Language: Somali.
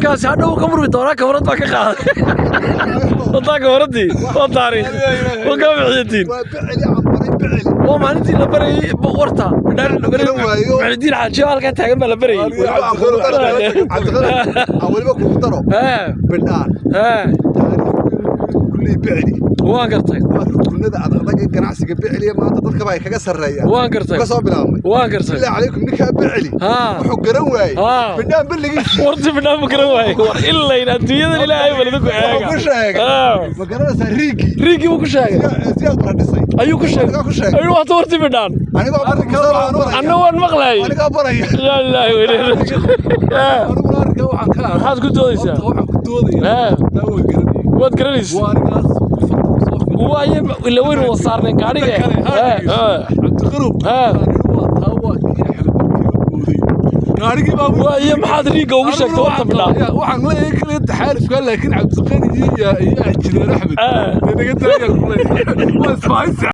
Ninkaasi hadhow ka murmi doonaa, kamarad baa ka qaaday. Wadaa kamaradii, waa taariikh, waa kaa bixiyatiin. Waa Bicili cambaray, Bicili. Waa maalintii la barayay warta. Garan waayo. Muxidiin Xaajiyo halkaa taagan baa la barayay. Weliba aan kugu daro, Cabdiqani, aan weliba kugu daro. Bidhaan taariikh kulley Bicili. Waan gartay. Waa rukunada adag ee ganacsiga Bicili maanta dadkaba ay kaga sarreeyaan. Waan gartay. Ka soo bilaabmay. Waan gartay. Bilaa calaykum, ninkaa Bicili wuxuu garan waayey Bidhaan billigiisii. Warti Bidhaan ma garan waaye? War ilayn adduunyadan Ilaahay bal idinku Wuxuu eega. ku sheegay, ma garanaysaa, riigii Riigii buu ku sheegay. Siyaad Bara dhisay. Ayuu ku sheegay. Anigaa ku sheegay. Ayuu waata warti Bidhaan. Anigoo baraya. Anna waan maqlayay. Anigaa baraya. Yaa ilaahi weyne. Aniguna arrinkaa waxaan ka Maxaad ku doodaysaa? Horta waxaan ku doodayaa, taa waan garanayay. Waad garanaysa. Waa anigaas ku farta ku soo fiiqay. Waaye ila weynu wada saarneen gaadhiga. Kale, Cabdiqarow, waa taa, waa kii Axmed markiiba booday gaarigii baa. Waaye, maxaad riigga ugu sheegtay warta Bidhaan? Waxaan leeyahay kaliya taxaalifka, laakiin Cabdiqani iyo Injineer Axmed dee naga daayaan ku leeyahay, waa isbahaysi.